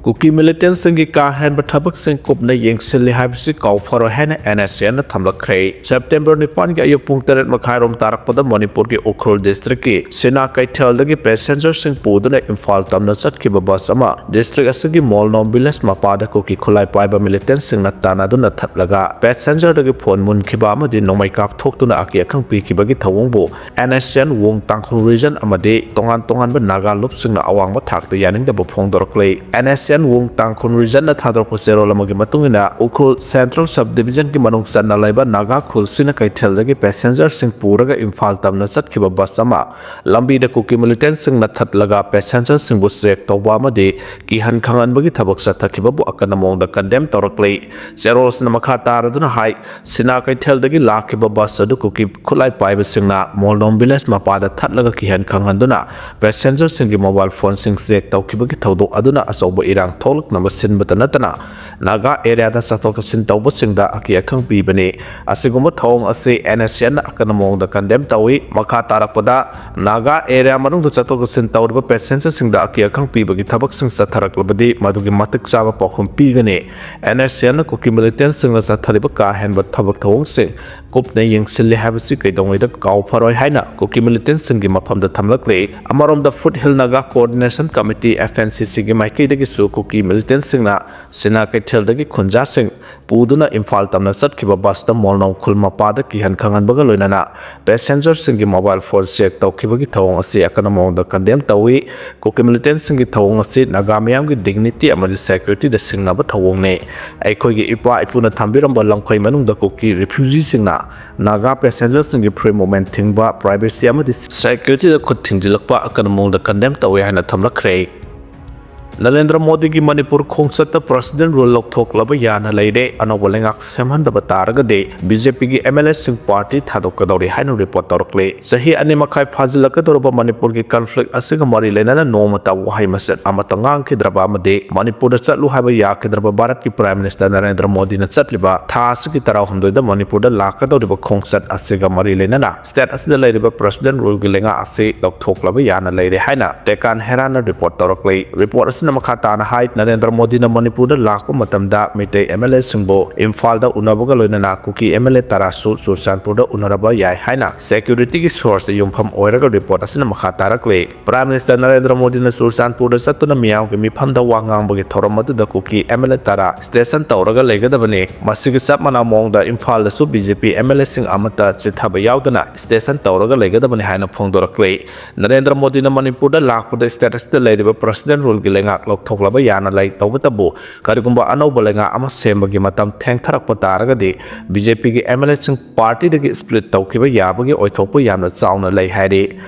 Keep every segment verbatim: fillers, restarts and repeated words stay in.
ꯀꯨꯀꯤ ꯃꯤꯂꯤꯇꯦꯟꯁꯤꯡꯒꯤ ꯀꯥ ꯍꯦꯟꯕ ꯊꯕꯛꯁꯤꯡ ꯀꯨꯞꯅ ꯌꯦꯡꯁꯤꯜꯂꯤ ꯍꯥꯏꯕꯁꯤ ꯀꯥꯎꯐꯔꯣꯏ ꯍꯥꯏꯅ ꯑꯦꯟ ꯑꯦꯁ ꯑꯦꯟꯅ ꯊꯝꯂꯛꯈ꯭ꯔꯦ꯫ ꯁꯦꯞꯇꯦꯝꯕꯔ ꯅꯤꯄꯥꯟꯒꯤ ꯑꯌꯨꯛ ꯄꯨꯡ ꯇꯔꯦꯠ ꯃꯈꯥꯏꯔꯣꯝ ꯇꯥꯔꯛꯄꯗ ꯃꯅꯤꯄꯨꯔꯒꯤ ꯎꯈ꯭ꯔꯨꯜ ꯗꯤꯁꯇ꯭ꯔꯤꯛꯀꯤ ꯁꯤꯅꯥ ꯀꯩꯊꯦꯜꯗꯒꯤ ꯄꯦꯁꯦꯟꯖꯔꯁꯤꯡ ꯄꯨꯗꯨꯅ ꯏꯝꯐꯥꯜ ꯇꯝꯅ ꯆꯠꯈꯤꯕ ꯕꯁ ꯑꯃ ꯗꯤꯁꯇ꯭ꯔꯤꯛ ꯑꯁꯤꯒꯤ ꯃꯣꯜꯅꯣꯝ ꯚꯤꯂꯦꯖ ꯃꯄꯥꯗ ꯀꯨꯀꯤ ꯈꯨꯠꯂꯥꯏ ꯄꯥꯏꯕ ꯃꯤꯂꯤꯇꯦꯟꯁꯤꯡꯅ ꯇꯥꯟꯅꯗꯨꯅ ꯊꯠꯂꯒ ꯄꯦꯁꯦꯟꯖꯔꯗꯒꯤ ꯐꯣꯟ ꯃꯨꯟꯈꯤꯕ ꯑꯃꯗꯤ ꯅꯣꯡꯃꯩ ꯀꯥꯞꯊꯣꯛꯇꯨꯅ ꯑꯀꯤ ꯑꯈꯪ ꯄꯤꯈꯤꯕꯒꯤ ꯊꯧꯑꯣꯡꯕꯨ ꯑꯦꯟ ꯑꯦꯁ ꯑꯦꯟ ꯋꯨꯡ ꯇꯥꯡꯈꯨꯜ ꯔꯤꯖꯟ ꯑꯃꯗꯤ ꯇꯣꯉꯥꯟ ꯇꯣꯉꯥꯟꯕ ꯅꯥꯒꯥ ꯂꯨꯞꯁꯤꯡꯅ ꯑꯋꯥꯡꯕ ꯊꯥꯛꯇ ꯌꯥꯅꯤꯡꯗꯕ ꯐꯣꯡꯗꯣꯔꯛꯂꯤ꯫ ꯑꯦꯟ ꯑꯦꯁ ꯑꯦꯟ ꯋꯨꯡ ꯇꯥꯡꯈꯨꯜ ꯔꯤꯖꯟꯅ ꯊꯥꯗꯣꯔꯛꯄ ꯆꯦꯔꯣꯜ ꯑꯃꯒꯤ ꯃꯇꯨꯡ ꯏꯟꯅ, ꯎꯈ꯭ꯔꯨꯜ ꯁꯦꯟꯇ꯭ꯔꯦꯜ ꯁꯕ ꯗꯤꯕꯤꯖꯟꯒꯤ ꯃꯅꯨꯡ ꯆꯟꯅ ꯂꯩꯕ ꯅꯥꯒꯥ ꯈꯨꯜ ꯁꯤꯅꯥ ꯀꯩꯊꯦꯜꯗꯒꯤ ꯄꯦꯁꯦꯟꯖꯔꯁꯤꯡ ꯄꯨꯔꯒ ꯏꯝꯐꯥꯜ ꯇꯝꯅ ꯆꯠꯈꯤꯕ ꯕꯁ ꯑꯃ ꯂꯝꯕꯤꯗ ꯀꯨꯀꯤ ꯃꯤꯂꯤꯇꯦꯟꯁꯤꯡꯅ ꯊꯠꯂꯒ ꯄꯦꯁꯦꯟꯖꯔꯁꯤꯡꯕꯨ ꯆꯦꯛ ꯇꯧꯕ ꯑꯃꯗꯤ ꯀꯤꯍꯟ ꯈꯪꯍꯟꯕꯒꯤ ꯊꯕꯛ ꯆꯠꯊꯈꯤꯕꯕꯨ ꯑꯀꯟꯕ ꯃꯑꯣꯡꯗ ꯀꯟꯗꯦꯝ ꯇꯧꯔꯛꯂꯤ꯫ ꯆꯦꯔꯣꯜꯁꯤꯅ ꯃꯈꯥ ꯇꯥꯔꯗꯨꯅ ꯍꯥꯏ, ꯁꯤꯅꯥ ꯀꯩꯊꯦꯜꯗꯒꯤ ꯂꯥꯛꯈꯤꯕ ꯕꯁ ꯑꯗꯨ ꯀꯨꯀꯤ ꯈꯨꯠꯂꯥꯏ ꯄꯥꯏꯕꯁꯤꯡꯅ ꯃꯣꯜꯗꯣꯝ ꯚꯤꯂꯦꯖ ꯃꯄꯥꯗ ꯊꯠꯂꯒ ꯀꯤꯍꯟ ꯈꯪꯍꯟꯗꯨꯅ ꯄꯦꯁꯦꯟꯖꯔꯁꯤꯡꯒꯤ ꯃꯣꯕꯥꯏꯜ ꯐꯣꯟꯁꯤꯡ ꯆꯦꯛ ꯇꯧꯈꯤꯕꯒꯤ ꯊꯧꯗꯣꯛ ꯑꯗꯨꯅ ꯑꯆꯧꯕ ꯏꯔꯥꯡ ꯊꯣꯛꯂꯛꯅꯕ ꯁꯤꯟꯕꯇ ꯅꯠꯇꯅ ꯅꯥꯒꯥ ꯑꯦꯔꯤꯌꯥꯗ ꯆꯠꯊꯣꯛ ꯆꯠꯁꯤꯟ ꯇꯧꯕꯁꯤꯡꯗ ꯑꯀꯤ ꯑꯈꯪ ꯄꯤꯕꯅꯤ꯫ ꯑꯁꯤꯒꯨꯝꯕ ꯊꯧꯑꯣꯡ ꯑꯁꯤ ꯑꯦꯟ ꯑꯦꯁ ꯑꯦꯟꯅ ꯑꯀꯟꯕ ꯃꯑꯣꯡꯗ ꯀꯟꯗꯦꯝ ꯇꯧꯏ꯫ ꯃꯈꯥ ꯇꯥꯔꯛꯄꯗ ꯅꯥꯒꯥ ꯑꯦꯔꯤꯌꯥ ꯃꯅꯨꯡꯗ ꯆꯠꯊꯣꯛ ꯆꯠꯁꯤꯟ ꯇꯧꯔꯤꯕ ꯄꯦꯁꯦꯟꯖꯔꯁꯤꯡꯗ ꯑꯀꯤ ꯑꯈꯪ ꯄꯤꯕꯒꯤ ꯊꯕꯛꯁꯤꯡ ꯆꯠꯊꯔꯛꯂꯕꯗꯤ ꯃꯗꯨꯒꯤ ꯃꯇꯤꯛ ꯆꯥꯕ ꯄꯥꯎꯈꯨꯝ ꯄꯤꯒꯅꯤ꯫ ꯑꯦꯟ ꯑꯦꯁ ꯑꯦꯟꯅ ꯀꯨꯀꯤ ꯃꯤꯂꯤꯇꯦꯟꯁꯤꯡꯅ ꯆꯠꯊꯔꯤꯕ ꯀꯥ ꯍꯦꯟꯕ ꯊꯕꯛ ꯊꯧꯑꯣꯡꯁꯤꯡ ꯀꯨꯞꯅ ꯌꯦꯡꯁꯤꯜꯂꯤ ꯍꯥꯏꯕꯁꯤ ꯀꯩꯗꯧꯉꯩꯗ ꯀꯥꯎꯐꯔꯣꯏ ꯍꯥꯏꯅ ꯀꯨꯀꯤ ꯃꯤꯂꯤꯇꯦꯟꯁꯤꯡꯒꯤ ꯃꯐꯝꯗ ꯊꯝꯂꯛꯂꯤ꯫ ꯑꯃꯔꯣꯝꯗ foot hill Naga coordination committee, F N C ꯁꯤꯒꯤ ꯃꯥꯏꯀꯩꯗꯒꯤꯁꯨ ꯀꯨꯀꯤ ꯃꯤꯂꯤꯇꯦꯟꯁꯤꯡꯅ ꯁꯤꯅꯥ ꯀꯩꯊꯦꯜꯗꯒꯤ ꯈꯨꯟꯖꯥꯁꯤꯡ ꯄꯨꯗꯨꯅ ꯏꯝꯐꯥꯜ ꯇꯝꯅ ꯆꯠꯈꯤꯕ ꯕꯁꯇ ꯃꯣꯜꯅꯣꯝ ꯈꯨꯜ ꯃꯄꯥꯗ ꯀꯤꯍꯟ ꯈꯪꯍꯟꯕꯒ ꯂꯣꯏꯅꯅ ꯄꯦꯁꯦꯟꯖꯔꯁꯤꯡꯒꯤ ꯃꯣꯕꯥꯏꯜ ꯐꯣꯟ ꯆꯦꯛ ꯇꯧꯈꯤꯕꯒꯤ ꯊꯧꯑꯣꯡ ꯑꯁꯤ ꯑꯀꯟꯕ ꯃꯑꯣꯡꯗ ꯀꯟꯗꯦꯝ ꯇꯧꯏ꯫ ꯀꯨꯀꯤ ꯃꯤꯂꯤꯇꯦꯟꯁꯤꯡꯒꯤ ꯊꯧꯑꯣꯡ ꯑꯁꯤ ꯅꯥꯒꯥ ꯃꯤꯌꯥꯝꯒꯤ ꯗꯤꯒꯅꯤꯇꯤ ꯑꯃꯗꯤ ꯁꯦꯀ꯭ꯌꯨꯔꯤꯇꯤꯗ ꯁꯤꯡꯅꯕ ꯊꯧꯑꯣꯡꯅꯤ꯫ ꯑꯩꯈꯣꯏꯒꯤ ꯏꯄꯥ ꯏꯄꯨꯅ ꯊꯝꯕꯤꯔꯝꯕ ꯂꯝꯈꯩ ꯃꯅꯨꯡꯗ ꯀꯨꯀꯤ ꯔꯤꯐ꯭ꯌꯨꯖꯤꯁꯤꯡꯅ ꯅꯥꯒꯥ ꯄꯦꯁꯦꯟꯖꯔꯁꯤꯡꯒꯤ ꯐ꯭ꯔꯤ ꯃꯨꯚꯃꯦꯟ ꯊꯤꯡꯕ, ꯄ꯭ꯔꯥꯏꯚꯦꯁꯤ ꯑꯃꯗꯤ ꯁꯦꯀ꯭ꯌꯨꯔꯤꯇꯤꯗ ꯈꯨꯠ ꯊꯤꯡꯖꯤꯜꯂꯛꯄ ꯑꯀꯟꯕ ꯃꯑꯣꯡꯗ ꯀꯟꯗꯦꯝ ꯇꯧꯏ ꯍꯥꯏꯅ ꯊꯝꯂꯛꯈ꯭ꯔꯦ꯫ ꯅꯔꯦꯟꯗ꯭ꯔ ꯃꯣꯗꯤꯒꯤ ꯃꯅꯤꯄꯨꯔ ꯈꯣꯡꯆꯠꯇ ꯄ꯭ꯔꯦꯁꯤꯗꯦꯟ ꯔꯨꯜ ꯂꯧꯊꯣꯛꯂꯕ ꯌꯥꯅ ꯂꯩꯔꯦ꯫ ꯑꯅꯧꯕ ꯂꯩꯉꯥꯛ ꯁꯦꯝꯍꯟꯗꯕ ꯇꯥꯔꯒꯗꯤ ꯕꯤ ꯖꯦ ꯄꯤꯒꯤ ꯑꯦꯝ ꯑꯦꯜ ꯑꯦꯁꯤꯡ ꯄꯥꯔꯇꯤ ꯊꯥꯗꯣꯛꯀꯗꯧꯔꯤ ꯍꯥꯏꯅ ꯔꯤꯄꯣꯔꯠ ꯇꯧꯔꯛꯂꯤ꯫ ꯆꯍꯤ ꯑꯅꯤ ꯃꯈꯥꯏ ꯐꯥꯖꯤꯜꯂꯛꯀꯗꯧꯔꯕ ꯃꯅꯤꯄꯨꯔꯒꯤ ꯀꯟꯐ꯭ꯂꯤꯛ ꯑꯁꯤꯒ ꯃꯔꯤ ꯂꯩꯅꯅ ꯅꯣꯡꯃꯇ ꯋꯥꯍꯩ ꯃꯆꯦꯠ ꯑꯃꯠꯇ ꯉꯥꯡꯈꯤꯗ꯭ꯔꯕ ꯑꯃꯗꯤ ꯃꯅꯤꯄꯨꯔꯗ ꯆꯠꯂꯨ ꯍꯥꯏꯕ ꯌꯥꯈꯤꯗ꯭ꯔꯕ ꯚꯥꯔꯠꯀꯤ ꯄ꯭ꯔꯥꯏꯝ ꯃꯤꯅꯤꯁꯇꯔ ꯅꯔꯦꯟꯗ꯭ꯔ ꯃꯣꯗꯤꯅ ꯆꯠꯂꯤꯕ ꯊꯥ ꯑꯁꯤꯒꯤ ꯇꯔꯥꯍꯨꯝꯗꯣꯏꯗ ꯃꯅꯤꯄꯨꯔꯗ ꯂꯥꯛꯀꯗꯧꯔꯤꯕ ꯈꯣꯡꯆꯠ ꯑꯁꯤꯒ ꯃꯔꯤ ꯂꯩꯅꯅ ꯁ꯭ꯇꯦꯠ ꯑꯁꯤꯗ ꯂꯩꯔꯤꯕ ꯄ꯭ꯔꯦꯁꯤꯗꯦꯟ ꯔꯨꯜꯒꯤ ꯂꯩꯉꯥꯛ ꯑꯁꯤ ꯂꯧꯊꯣꯛꯂꯕ ꯌꯥꯅ ꯂꯩꯔꯦ ꯍꯥꯏꯅ ꯇꯦꯀꯥꯟ ꯍꯦꯔꯥꯅ ꯔꯤꯄꯣꯔꯠ ꯇꯧꯔꯛꯂꯤ꯫ ꯔꯤꯄꯣꯔꯠ ꯑꯁꯤ ꯅ ꯃꯈꯥ ꯇꯥꯅ ꯍꯥꯏ, ꯅꯔꯦꯟꯗ꯭ꯔ ꯃꯣꯗꯤꯅ ꯃꯅꯤꯄꯨꯔꯗ ꯂꯥꯛꯄ ꯃꯇꯝꯗ ꯃꯤꯇꯩ MLA ꯁꯤꯡꯕꯨ ꯏꯝꯐꯥꯜꯗ ꯎꯅꯕꯒ ꯂꯣꯏꯅꯅ ꯀꯨꯀꯤ MLA ꯇꯔꯥꯁꯨ ꯆꯨꯔꯆꯥꯟꯄꯨꯔꯗ ꯎꯅꯔꯕ ꯌꯥꯏ ꯍꯥꯏꯅ security ꯒꯤ source ꯇ ꯌꯨꯝꯐꯝ ꯑꯣꯏꯔꯒ report ꯑꯁꯤꯅ ꯃꯈꯥ ꯇꯥꯔꯛꯂꯤ꯫ Prime Minister ꯅꯔꯦꯟꯗ꯭ꯔ ꯃꯣꯗꯤꯅ ꯆꯨꯔꯆꯥꯟꯄꯨꯔꯗ ꯆꯠꯇꯨꯅ ꯃꯤꯌꯥꯝꯒꯤ ꯃꯤꯐꯝꯗ ꯋꯥ ꯉꯥꯡꯕꯒꯤ ꯊꯧꯔꯝ ꯑꯗꯨꯗ ꯀꯨꯀꯤ MLA ꯇꯔꯥ station ꯇꯧꯔꯒ ꯂꯩꯒꯗꯕꯅꯤ꯫ ꯃꯁꯤꯒ ꯆꯞ ꯃꯥꯟꯅꯕ ꯃꯑꯣꯡꯗ ꯏꯝꯐꯥꯜꯗꯁꯨ BJP MLA ꯁꯤꯡ ꯑꯃꯠꯇ ꯆꯤꯠꯊꯕ ꯌꯥꯎꯗꯅ station ꯇꯧꯔꯒ ꯂꯩꯒꯗꯕꯅꯤ ꯍꯥꯏꯅ ꯐꯣꯡꯗꯣꯔꯛꯂꯤ꯫ ꯅꯔꯦꯟꯗ꯭ꯔ ꯃꯣꯗꯤꯅ ꯃꯅꯤꯄꯨꯔꯗ ꯂꯥꯛꯄꯗ state ꯑꯁꯤꯗ ꯂꯩꯔꯤꯕ President rule ꯒꯤ ꯂꯩꯉꯥꯛ ꯂꯧꯊꯣꯛꯂꯕ ꯌꯥꯅ ꯂꯩ꯫ ꯇꯧꯕꯇꯕꯨ, ꯀꯔꯤꯒꯨꯝꯕ ꯑꯅꯧꯕ ꯂꯩꯉꯥꯛ ꯑꯃ ꯁꯦꯝꯕꯒꯤ ꯃꯇꯝ ꯊꯦꯡꯊꯔꯛꯄ ꯇꯥꯔꯒꯗꯤ, BJP ꯒꯤ MLA ꯁꯤꯡ party ꯗꯒꯤ split ꯇꯧꯈꯤꯕ ꯌꯥꯕꯒꯤ ꯑꯣꯏꯊꯣꯛꯄ ꯌꯥꯝꯅ ꯆꯥꯎꯅ ꯂꯩ ꯍꯥꯏꯔꯤ꯫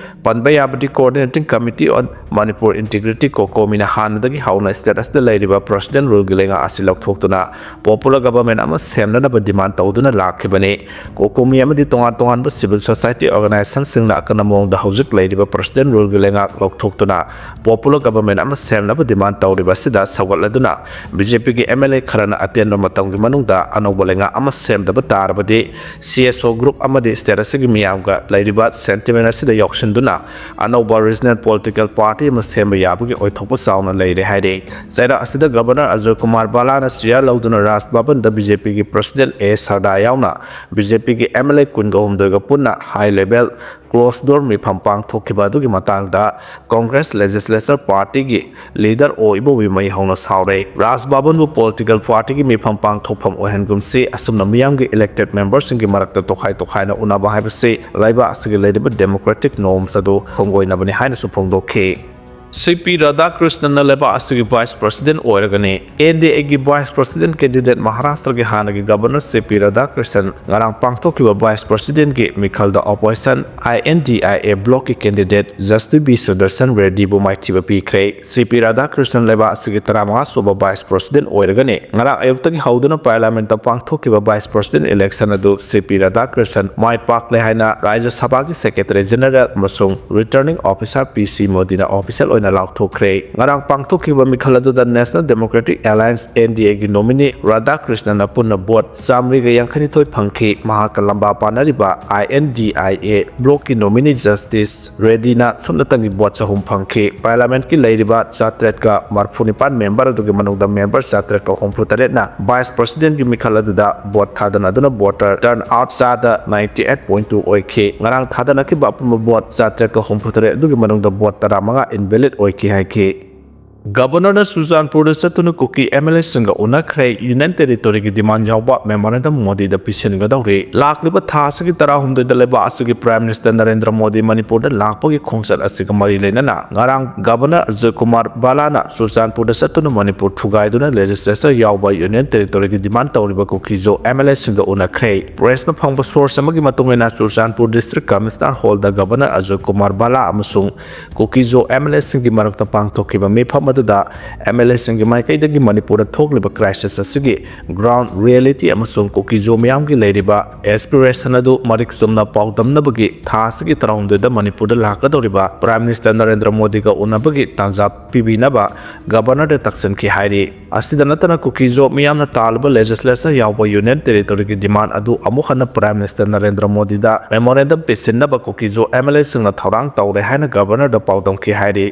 ꯄꯟꯕ ꯌꯥꯕꯗꯤ, Coordinating Committee on Manipur Integrity, COCOMI ꯅ ꯍꯥꯟꯅꯗꯒꯤ ꯍꯧꯅ state ꯑꯁꯤꯗ ꯂꯩꯔꯤꯕ President rule ꯒꯤ ꯂꯩꯉꯥꯛ ꯑꯁꯤ ꯂꯧꯊꯣꯛꯇꯨꯅ popular government ꯑꯃ ꯁꯦꯝꯅꯅꯕ demand ꯇꯧꯗꯨꯅ ꯂꯥꯛꯈꯤꯕꯅꯤ꯫ COCOMI ꯑꯃꯗꯤ ꯇꯣꯉꯥꯟ ꯇꯣꯉꯥꯟꯕ civil society organization ꯁꯤꯡꯅ ꯑꯀꯟꯕ ꯃꯑꯣꯡꯗ ꯍꯧꯖꯤꯛ ꯂꯩꯔꯤꯕ President rule ꯒꯤ ꯂꯩꯉꯥꯛ ꯂꯧꯊꯣꯛꯇꯨꯅ popular government ꯑꯃ ꯁꯦꯝꯅꯕ demand ꯇꯧꯔꯤꯕ ꯑꯁꯤꯗ ꯁꯧꯒꯠꯂꯗꯨꯅ, BJP ꯒꯤ MLA ꯈꯔꯅ ꯑꯇꯦꯟꯕ ꯃꯇꯝꯒꯤ ꯃꯅꯨꯡꯗ ꯑꯅꯧꯕ ꯂꯩꯉꯥꯛ ꯑꯃ ꯁꯦꯝꯗꯕ ꯇꯥꯔꯕꯗꯤ, CSO group ꯑꯃꯗꯤ state ꯑꯁꯤꯒꯤ ꯃꯤꯌꯥꯝꯒ ꯂꯩꯔꯤꯕ sentiment ꯑꯁꯤꯗ ꯌꯥꯎꯁꯤꯟꯗꯨꯅ ꯑꯅꯧꯕ regional political party ꯑꯃ ꯁꯦꯝꯕ ꯌꯥꯕꯒꯤ ꯑꯣꯏꯊꯣꯛꯄ ꯆꯥꯎꯅ ꯂꯩꯔꯦ ꯍꯥꯏꯔꯤ꯫ ꯆꯩꯔꯥꯛ ꯑꯁꯤꯗ Governor ꯑꯖꯣꯏ ꯀꯨꯃꯥꯔ ꯕꯂꯥꯅ chair ꯂꯧꯗꯨꯅ ꯔꯥꯖ ꯚꯕꯟꯗ BJP ꯒꯤ President A ꯁꯔꯗꯥ ꯌꯥꯎꯅ BJP ꯒꯤ MLA ꯀꯨꯟꯒ ꯍꯨꯝꯗꯣꯏꯒ ꯄꯨꯟꯅ high level closed door ꯃꯤꯐꯝ ꯄꯥꯡꯊꯣꯛꯈꯤꯕ ꯑꯗꯨꯒꯤ ꯃꯇꯥꯡꯗ Congress Legislature Party ꯒꯤ leader ꯑꯣ ꯏꯕꯣꯕꯤ ꯃꯩ ꯍꯧꯅ ꯁꯥꯎꯔꯦ꯫ ꯔꯥꯖ ꯚꯕꯟꯕꯨ political party ꯒꯤ ꯃꯤꯐꯝ ꯄꯥꯡꯊꯣꯛꯐꯝ ꯑꯣꯏꯍꯟꯒꯨꯝꯁꯤ, ꯑꯁꯨꯝꯅ ꯃꯤꯌꯥꯝꯒꯤ elected member ꯁꯤꯡꯒꯤ ꯃꯔꯛꯇ ꯇꯣꯈꯥꯏ ꯇꯣꯈꯥꯏꯅ ꯎꯅꯕ ꯍꯥꯏꯕꯁꯤ ꯂꯩꯕꯥꯛ ꯑꯁꯤꯒꯤ ꯂꯩꯔꯤꯕ democratic norms ꯑꯗꯨ ꯍꯣꯡꯒꯣꯏꯅꯕꯅꯤ ꯍꯥꯏꯅꯁꯨ ꯐꯣꯡꯗꯣꯛꯈꯤ꯫ ꯁꯤ ꯄꯤ ꯔꯥꯙꯥꯀ꯭ꯔꯤꯁꯅꯟꯅ ꯂꯩꯕꯥꯛ ꯑꯁꯤꯒꯤ Vice President ꯑꯣꯏꯔꯒꯅꯤ꯫ NDA ꯒꯤ Vice President candidate ꯃꯍꯥꯔꯥꯁꯇ꯭ꯔꯒꯤ ꯍꯥꯟꯅꯒꯤ Governor ꯁꯤ ꯄꯤ ꯔꯥꯙꯥꯀ꯭ꯔꯤꯁꯅꯟ ꯉꯔꯥꯡ ꯄꯥꯡꯊꯣꯛꯈꯤꯕ Vice President ꯒꯤ ꯃꯤꯈꯜꯗ opposition INDIA bloc ꯀꯤ candidate Justice B ꯁꯨꯗꯔꯁꯟ ꯔꯦꯗꯗꯤꯕꯨ ꯃꯥꯏꯊꯤꯕ ꯄꯤꯈ꯭ꯔꯦ꯫ ꯁꯤ ꯄꯤ ꯔꯥꯙꯥꯀ꯭ꯔꯤꯁꯅꯟ ꯂꯩꯕꯥꯛ ꯑꯁꯤꯒꯤ ꯇꯔꯥꯃꯉꯥ ꯁꯨꯕ Vice President ꯑꯣꯏꯔꯒꯅꯤ꯫ ꯉꯔꯥꯡ ꯑꯌꯨꯛꯇꯒꯤ ꯍꯧꯗꯨꯅ Parliament ꯇ ꯄꯥꯡꯊꯣꯛꯈꯤꯕ Vice President election ꯑꯗꯨ ꯁꯤ ꯄꯤ ꯔꯥꯙꯥꯀ꯭ꯔꯤꯁꯅꯟ ꯃꯥꯏ ꯄꯥꯛꯂꯦ ꯍꯥꯏꯅ ꯔꯥꯖ꯭ꯌ ꯁꯚꯥꯒꯤ Secretary General ꯑꯃꯁꯨꯡ Returning Officer ꯄꯤ ꯁꯤ ꯃꯣꯗꯤꯅ official ꯑꯣꯏꯅ ꯂꯥꯎꯊꯣꯛꯈ꯭ꯔꯦ꯫ ꯉꯔꯥꯡ ꯄꯥꯡꯊꯣꯛꯈꯤꯕ ꯃꯤꯈꯜ ꯑꯗꯨꯗ National Democratic Alliance, N D A, ꯒꯤ nominee ꯔꯥꯙꯥꯀ꯭ꯔꯤꯁꯅꯟꯅ ꯄꯨꯟꯅ vote ꯆꯥꯃꯔꯤꯒ ꯌꯥꯡꯈꯩꯅꯤꯊꯣꯏ ꯐꯪꯈꯤ꯫ ꯃꯍꯥꯛꯀ ꯂꯝꯕꯥ ꯄꯥꯅꯔꯤꯕ I N D I A bloc ꯀꯤ nominee Justice ꯔꯦꯗꯤꯅ ꯁꯨꯞꯅꯇꯪꯒꯤ vote ꯆꯍꯨꯝ ꯐꯪꯈꯤ꯫ Parliament ꯀꯤ ꯂꯩꯔꯤꯕ ꯆꯥꯇ꯭ꯔꯦꯠꯀ ꯃꯔꯐꯨ ꯅꯤꯄꯥꯟ member ꯑꯗꯨꯒꯤ ꯃꯅꯨꯡꯗ member ꯆꯥꯇ꯭ꯔꯦꯠꯀ ꯍꯨꯝꯐꯨ ꯇꯔꯦꯠꯅ Vice President ꯀꯤ ꯃꯤꯈꯜ ꯑꯗꯨꯗ vote ꯊꯥꯗꯅꯗꯨꯅ voter turnout ꯆꯥꯗ ninety eight point two ꯑꯣꯏꯈꯤ꯫ ꯉꯔꯥꯡ ꯊꯥꯗꯅꯈꯤꯕ ꯑꯄꯨꯟꯕ vote ꯆꯥꯇ꯭ꯔꯦꯠꯀ ꯍꯨꯝꯐꯨ ꯇꯔꯦꯠ ꯑꯗꯨꯒꯤ ꯃꯅꯨꯡꯗ vote ꯇꯔꯥꯃꯉꯥ invalid ꯑꯣꯏꯈꯤ ꯍꯥꯏꯈꯤ꯫ Governor ꯅ ꯆꯨꯔꯆꯥꯟꯄꯨꯔꯗ ꯆꯠꯇꯨꯅ ꯀꯨꯀꯤ M L A ꯁꯤꯡꯒ ꯎꯅꯈ꯭ꯔꯦ꯫ Union Territory ꯒꯤ demand ꯌꯥꯎꯕ memorandum ꯃꯣꯗꯤꯗ ꯄꯤꯁꯤꯟꯒꯗꯧꯔꯤ꯫ ꯂꯥꯛꯂꯤꯕ ꯊꯥ ꯑꯁꯤꯒꯤ ꯇꯔꯥꯍꯨꯝꯗꯣꯏꯗ ꯂꯩꯕꯥꯛ ꯑꯁꯤꯒꯤ Prime Minister ꯅꯔꯦꯟꯗ꯭ꯔ ꯃꯣꯗꯤ ꯃꯅꯤꯄꯨꯔꯗ ꯂꯥꯛꯄꯒꯤ ꯈꯣꯡꯆꯠ ꯑꯁꯤꯒ ꯃꯔꯤ ꯂꯩꯅꯅ ꯉꯔꯥꯡ Governor ꯑꯖꯣꯏ ꯀꯨꯃꯥꯔ ꯕꯂꯥꯅ ꯆꯨꯔꯆꯥꯟꯄꯨꯔꯗ ꯆꯠꯇꯨꯅ ꯃꯅꯤꯄꯨꯔ ꯊꯨꯒꯥꯏꯗꯨꯅ Legislature ꯌꯥꯎꯕ Union Territory ꯒꯤ demand ꯇꯧꯔꯤꯕ ꯀꯨꯀꯤꯖꯣ M L A ꯁꯤꯡꯒ ꯎꯅꯈ꯭ꯔꯦ꯫ Press ꯅ ꯐꯪꯕ source ꯑꯃꯒꯤ ꯃꯇꯨꯡ ꯏꯟꯅ ꯆꯨꯔꯆꯥꯟꯄꯨꯔ District Commissioner Hall ꯗ Governor ꯑꯖꯣꯏ ꯀꯨꯃꯥꯔ ꯕꯂꯥ ꯑꯃꯁꯨꯡ ꯀꯨꯀꯤꯖꯣ M L A ꯁꯤꯡꯒꯤ ꯃꯔꯛꯇ ꯄꯥꯡꯊꯣꯛꯈꯤꯕ ꯃꯤꯐꯝ ꯑꯗꯨꯗ M L A ꯁꯤꯡꯒꯤ ꯃꯥꯏꯀꯩꯗꯒꯤ ꯃꯅꯤꯄꯨꯔꯗ ꯊꯣꯛꯂꯤꯕ crisis ꯑꯁꯤꯒꯤ ground reality ꯑꯃꯁꯨꯡ ꯀꯨꯀꯤꯖꯣ ꯃꯤꯌꯥꯝꯒꯤ ꯂꯩꯔꯤꯕ aspiration ꯑꯗꯨ ꯃꯔꯤꯛ ꯆꯨꯝꯅ ꯄꯥꯎꯗꯝꯅꯕꯒꯤ ꯊꯥ ꯑꯁꯤꯒꯤ ꯇꯔꯥꯍꯨꯝꯗꯣꯏꯗ ꯃꯅꯤꯄꯨꯔꯗ ꯂꯥꯛꯀꯗꯧꯔꯤꯕ Prime Minister ꯅꯔꯦꯟꯗ꯭ꯔ ꯃꯣꯗꯤꯒ ꯎꯅꯕꯒꯤ ꯇꯥꯟꯖꯥ ꯄꯤꯕꯤꯅꯕ Governor ꯗ ꯇꯛꯁꯤꯟꯈꯤ ꯍꯥꯏꯔꯤ꯫ ꯑꯁꯤꯗ ꯅꯠꯇꯅ ꯀꯨꯀꯤꯖꯣ ꯃꯤꯌꯥꯝꯅ ꯇꯥꯜꯂꯕ Legislature ꯌꯥꯎꯕ Union Territory ꯒꯤ demand ꯑꯗꯨ ꯑꯃꯨꯛ ꯍꯟꯅ Prime Minister Narendra ꯃꯣꯗꯤꯗ memorandum ꯄꯤꯁꯤꯟꯅꯕ ꯀꯨꯀꯤꯖꯣ M L A ꯁꯤꯡꯅ ꯊꯧꯔꯥꯡ ꯇꯧꯔꯦ ꯍꯥꯏꯅ Governor ꯗ ꯄꯥꯎꯗꯝꯈꯤ ꯍꯥꯏꯔꯤ꯫